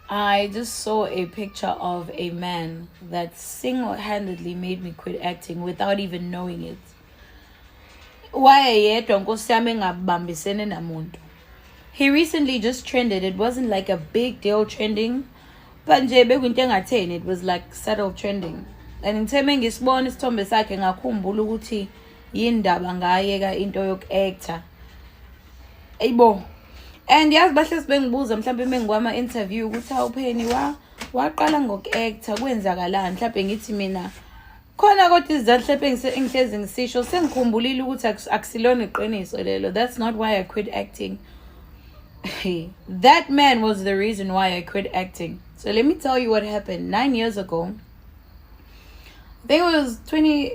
I just saw a picture of a man that single-handedly made me quit acting without even knowing it. Wayeyedwa, nkosi yami, engabambisene namuntu. He recently just trended. It wasn't like a big deal trending, but nje bekuyinto engatheni. It was like subtle trending. And ngithe mengisibona isithombe sakhe, ngakhumbula ukuthi yindaba ngayeka into yoku-actor. Ayibo. And yazi, bahlezi bengibuza mhlawumbe mengikwama-interview ukuthi, "Hawu Penny, wa waqala ngoku-actor, kwenzakalani?" Mhlawumbe ngithi mina khona, kodwa izizathu mhlawumbe engihlezi ngisisho, sengikhumbulile ukuthi akusilona iqiniso lelo. That's not why I quit acting. That man was the reason why I quit acting. So let me tell you what happened. 9 years ago, I think it was 20,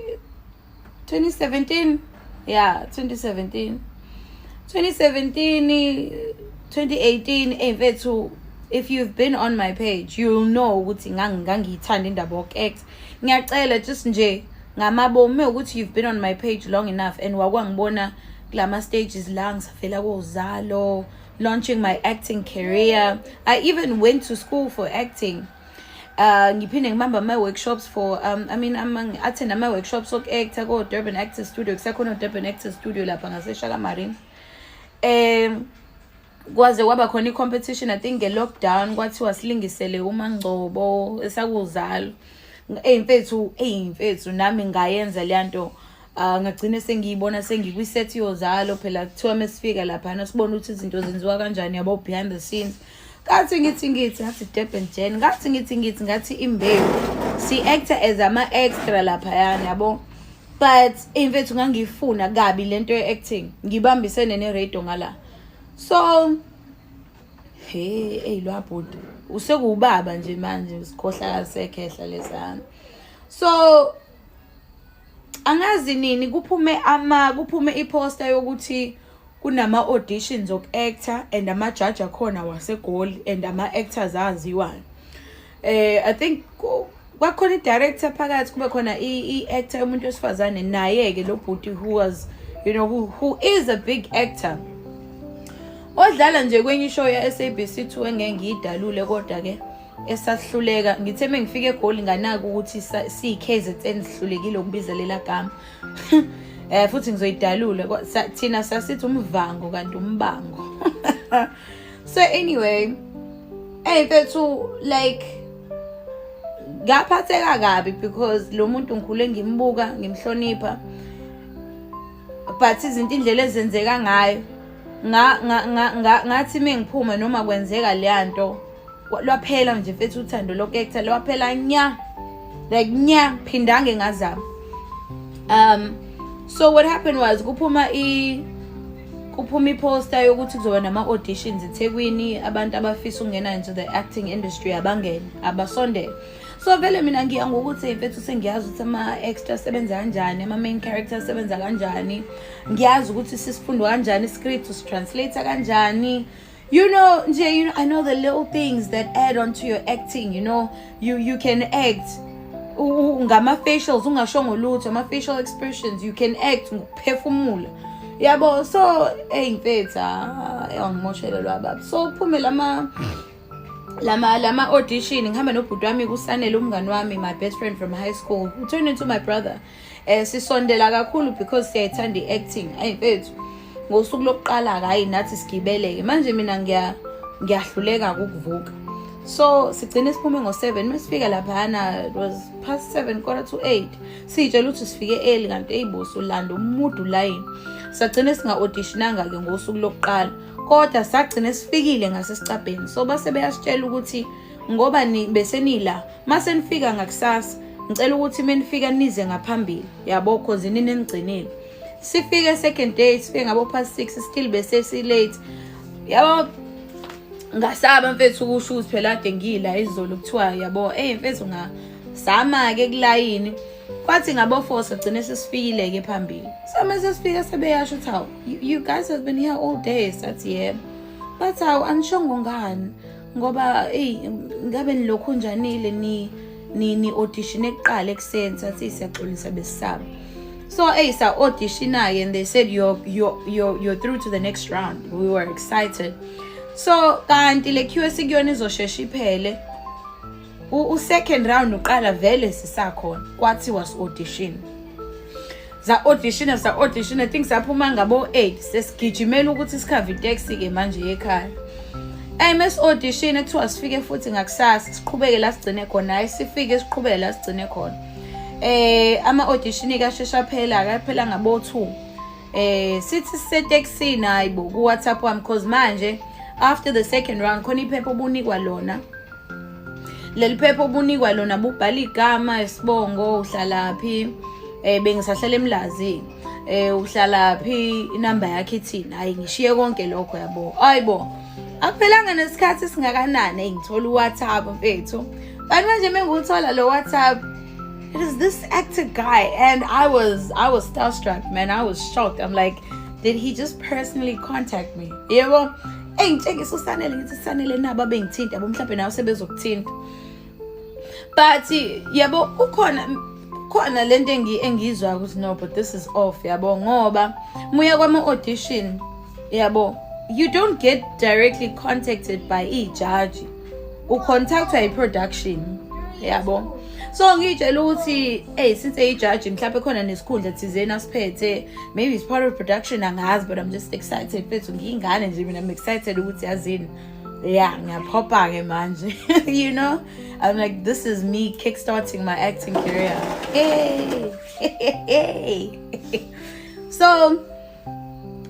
2017. Yeah, 2017. 2017, 2018. Hey mfethu, if you've been on my page, you'll know ukuthi ngangiyithanda indaba yoku-act. Ngiyacela just nje ngamabomu ukuthi you've been on my page long enough and wakwangibona kulama stages la ngisavela koZalo, launching my acting career. I even went to school for acting. Ngiphinde ngibamba ama-workshops for I mean, attend ama-workshops oku-actor ko-Durban Actors Studio. Kusakhona o-Durban Actors Studio lapha ngaseShaka Marine. Kwaze kwaba khona i-competition, I think nge-lockdown, kwathiwa silingisele uMangcobo esakuZalo. Eyi mfethu, eyi mfethu, nami ngayenza leya nto. Ngagcine sengiyibona sengikwi-set yoZalo. Phela kuthiwa mesifika laphana sibone ukuthi izinto zenziwa kanjani, yabo, behind the scenes. Ngathi ngithi ngathi Durban Gen, ngathi ngithi ngathi Imbewu, si-actor as ama-extra laphayana, yabo. But mfethu, ngangifuna kabi lento ye-acting, ngibambisene ne-radio ngala. So hey, ey, lwabhuti usekuwubaba nje manje, sikhohlakala sekhehla lesana. So angazi nini kuphume iposter yokuthi kunama auditions oku-actor and ama-judge akhona waseGoli and ama-actors aziwayo. I think kwakhona i-director phakathi, kube khona i-actor umuntu wesifazane, naye-ke lo bhuti who was you know who is a big actor odlala nje kwenye ishow ya-SABC 2 engeke ngiyidalule, kodwa-ke esahluleka. Ngithe mengifika eGoli nganaka ukuthi siyi-KZN sihlulekile ukubiza lela gama. Futhi ngizoyidalula. Thina sasithi umvango kanti umbango. So anyway, hey mfethu, like ngaphatheka kabi because lo muntu ngikhule ngimbuka, ngimhlonipha, but izinto, indlela ezenzeka ngayo, ngathi mengiphuma noma kwenzeka leya nto, lwaphela nje mfethu uthando loku-actor, lwaphela nya, like nya, phindange ngazama. So what happened was kuphuma iposter yokuthi kuzoba nama-auditions eThekwini, abantu abafisa ukungena into the acting industry abangene, abasondele. So vele mina ngiya ngokuthi mfethu sengiyazi ukuthi ama-extra asebenza kanjani, ama-main character asebenza kanjani, ngiyazi ukuthi sisifundwa kanjani iscript, usitranslate kanjani, nje, I know the little things that add on to your acting. You can act ngama-facials ungashongo lutho, ama-facial expressions. You can act ngokuphefumula, yabo. So eyi mfethu, angimoshelelwa baba. So kuphume lama audition, ngihamba nobhuti wami kuSanele, umngani wami, my best friend from high school who turned into my brother. Sisondela kakhulu because siyayithanda i-acting. Ayi mfethu, ngosuku lokuqala, hayi, nathi sigibeleke manje, mina ngiyahluleka ukuvuka. So sigcine siphume ngo-7. Mesifika laphana it was past 7, 7:45. Siyitshela ukuthi sifike early, kanti eyibosi ulanda umude ulayini. Sagcine singa-auditionanga-ke ngosuku lokuqala, kodwa sagcine sifikile ngasesicabheni. So base beyasitshela ukuthi ngoba besenila, mase nifika ngakusasa, ngicela ukuthi menifika nize ngaphambili, yabo, 'cause nini enigcinile. Sifike second day, sifike ngabo past 6, still bese si-late, yabo. Ngasaba mfethu ukusho ukuthi phela kade ngila izolo, kuthiwa, yabo, ey mfethu, ngasama-ke kulayini. Kwathi ngabo-4 sagcine sesifikile-ke phambili. So mase sifika sebeyasho ukuthi, "Hawu, you guys have been here all day." Sathi, "Yebo." Bathi, "Hawu, anishongo ngani? Ngoba eyi ngabe nilokhu njanile ni audition ekuqala ekuseni." Sathi, "Siyaxolisa, besisaba." So hey, sa audition-ke and they said, You're through to the next round." We were excited. So kanti le queue esikuyona izoshesha iphele. U-second round uqala vele sisakhona. Kwathiwa si-audition, za-audition, sa-audition. I think saphuma ngabo-8, sesigijimela ukuthi sikhave iteksi-ke manje ekhaya. Eyi, mesi-audition kuthiwa sifike futhi ngakusasa, siqhubeke la sigcine khona. Hhayi, sifike siqhubeke la sigcine khona. Ama-audition-ke ashesha phela, akaphela ngabo-2. Sithi sisetekisini, hayi bo, ku-WhatsApp wami, cause manje after the second round khona iphepha obunikwa lona. Leli phepha obunikwa lona bubhala igama, isibongo, uhlalaphi. Bengisahlala eMlazi. Uhlalaphi, inamba yakhe ithini. Hayi, ngishiye konke lokho, yabo. Hayibo, akuphelanga nesikhathi singakanani, ngithola uWhatsApp, mfethu. But manje mengiwuthola lo WhatsApp, it is this actor guy, and I was starstruck, man. I was shocked. I'm like, did he just personally contact me? Yebo. Eyi, ngitshengisa uSanele, ngithi, "Sanele, nabo abengithinta yabo, mhlawumbe nawe sebezokuthinta." But yabo, ukhona khona lento engiyizwa ukuthi no, but this is off, yabo, ngoba muya kwama audition, yabo, you don't get directly contacted by i-judge, ucontactwa i-production, yabo. So ngiyitshela ukuthi, hey, since eyi-judge, mhlawumbe khona nesikhundla thizeni asiphethe, maybe it's part of production, angazi, but I'm just excited, mfethu. Ngiyingane nje mina, I'm excited ukuthi yazini, yeah, ngiyaphopa-ke manje. I'm like, this is me kickstarting my acting career. Hey, hey. So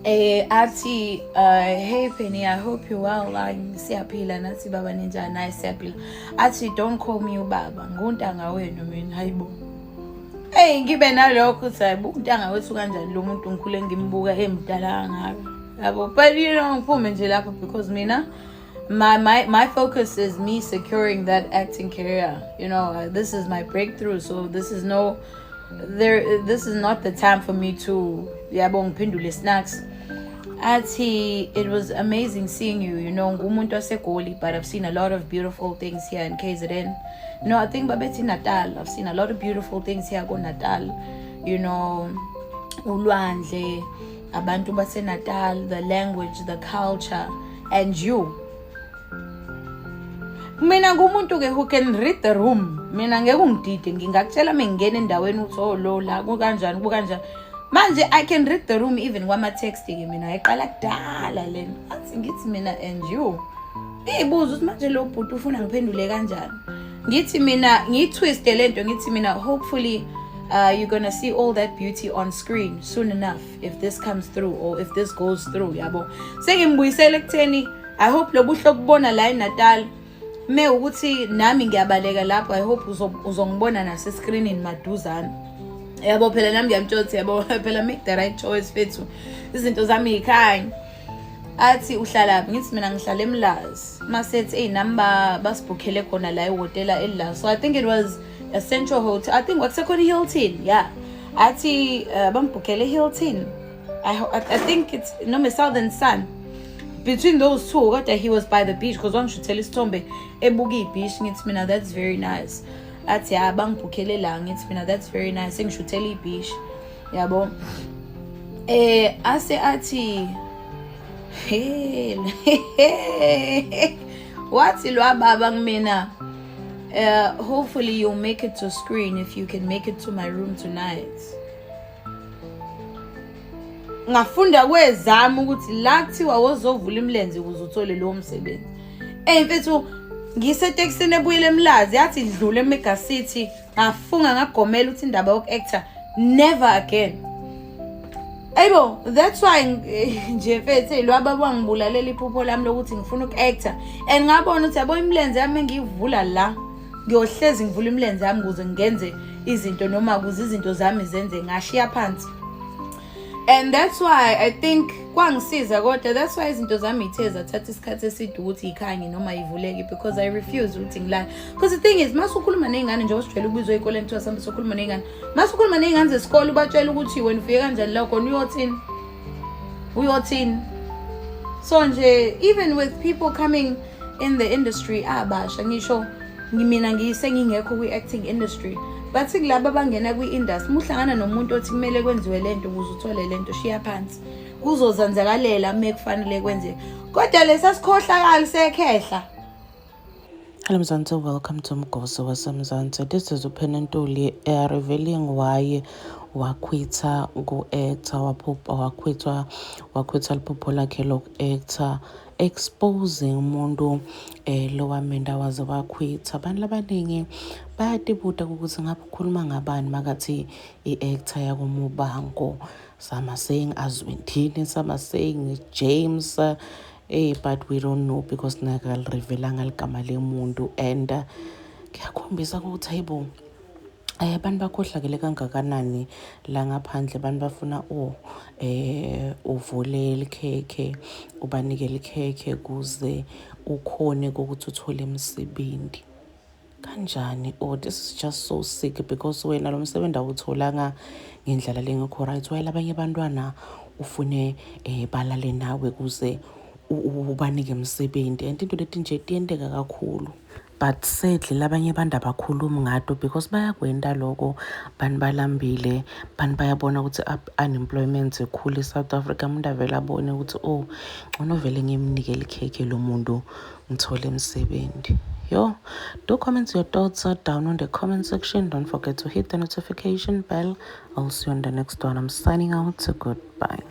athi, "Hey Penny, I hope you well." Like, "Siyaphila nathi baba, ninjani?" "Hayi, siyaphila." Athi, "Don't call me ubaba, nguntanga wenu mina." Hayibo. Hey, ngibe nalokho ukuthi hayibo, untanga wethu kanjani lo muntu, ngikhule ngimbuka emdala kangaka, yabo. But ngiphume nje lapho because mina my focus is me securing that acting career. This is my breakthrough, so this is no there this is not the time for me to, yabo, ngiphendule snacks. Athi, "It was amazing seeing you. Ngumuntu waseGoli, but I've seen a lot of beautiful things here in KZN." No, I think babethi Natal. "I've seen a lot of beautiful things here ko Natal. Ulwandle, abantu base Natal, the language, the culture, and you." Mina ngumuntu ke who can read the room. Mina ngeke ungidide, ngingakutshela mengingena endaweni ukuthi, oh, lo la kukanjani, kukanjani. Manje I can read the room even kwama text ke mina, ayiqala kudala lena. Athi ngithi mina, "And you." Ngiyibuza ukuthi manje lo bhuti ufuna ngiphendule kanjani. Ngithi mina, ngiyitwiste lento, ngithi mina, "Hopefully you're gonna see all that beauty on screen soon enough if this comes through or if this goes through," yabo. Sengimbuyisele ekutheni I hope lobuhle okubona la eNatal me ukuthi nami ngiyabaleka lapho, I hope uzongibona nasescreenini maduzane, yabo. Phela nami ngiyamtshela ukuthi, yabo, phela make the right choice, fethu, izinto zami yikhanya. Athi, "Uhlalaphi?" Ngithi mina, "Ngihlala eMlazi." Masethi, "Eyi, nami basibhukhele khona la ehhotela elila." So I think it was a central hotel, I think kwakusekhona i-Hilton, yeah. Athi bambhukhele i-Hilton. I think it's noma Southern Sun, between those two, kodwa he was by the beach because wangishuthela isithombe ebuka i-beach. Ngithi mina, "That's very nice." Athi, "Ya, bangibhukhele la." Ngithi mina, "That's very nice," engishuthela i-beach, yabo. Ase athi, hey, wathi lwababa kumina, "Hopefully you'll make it to screen if you can make it to my room tonight." Ngafunda kwezami ukuthi la kuthiwa wozovula imilenze ukuze uthole lowo msebenzi. Ey mfethu, ngisetekisini ebuyele eMlazi, yathi idlule eMega City, ngafunga ngagomela ukuthi indaba yoku-actor, never again. Ayibo, that's why nje mfethu lwaba bangibulalela iphupho lami lokuthi ngifuna uku-actor, and ngabona ukuthi, yabo, imilenze yami engiyivula la, ngiyohlezi ngivula imilenze yami ukuze ngenze izinto noma ukuze izinto zami zenze. Ngashiya phansi, and that's why I think kwangisiza, kodwa that's why izinto zami ithe zathatha isikhathi eside ukuthi ikhanye noma ivuleke, because I refuse ukuthi ngilale. Because the thing is, mase ukhuluma ney'ngane, njengoba sijwayele ukubizwa ey'koleni, kuthiwa sambe sokhuluma ney'ngane, mase ukhuluma ney'ngane zesikole, ubatshela ukuthi wena ufike kanjani la khona, uyothini, uyothini? So nje, even with people coming in the industry abasha, ngisho mina ngisengingekho kwi-acting industry, but kulaba abangena kwi-industry, muhlangana nomuntu othi kumele kwenziwe lento ukuze uthole lento, shiya phansi, kuzozenzakalela uma kufanele kwenzeke. Kodwa lesa sikhohlakali sekhehla. Hello Mzansi, welcome to Mgosi waseMzansi. This is uPenny Ntuli revealing why waquitha ku-actor, waphupha waquithwa, waquitha liphupho lakhe loku-actor, exposing umuntu lowamenda waze waquitha. Abantu labaningi bayatibuta ukuthi ngabe ukhuluma ngabani makathi i-actor yakoMubango. Some are saying Azwindini, some are saying James, but we don't know because nakalirevelanga ligama lemuntu and kuyakhombisa ukuthi hayibo, abantu bakhohlakele kangakanani la ngaphandle. Abantu bafuna uvule likhekhe, ubanike likhekhe kuze ukhone ukuthi uthole umsebenzi kanjani. Oh, this is just so sick because wena lo msebenzi awutholanga ngendlela lengekho right, while abanye abantwana ufune balale nawe kuze ubanike umsebenzi. And into leti nje tiyenteka kakhulu, but sadly labanye abantu abakhulumi ngato because bayakwenda loko. Bantu balambile, bantu bayabona ukuthi unemployment ikhulu e-South Africa. Umuntu avele abone ukuthi, oh, ngcono vele ngimnike likhekhe lo muntu, ngithole umsebenzi. Yo, do comment your thoughts down on the comment section. Don't forget to hit the notification bell. I'll see you on the next one. I'm signing out. Goodbye.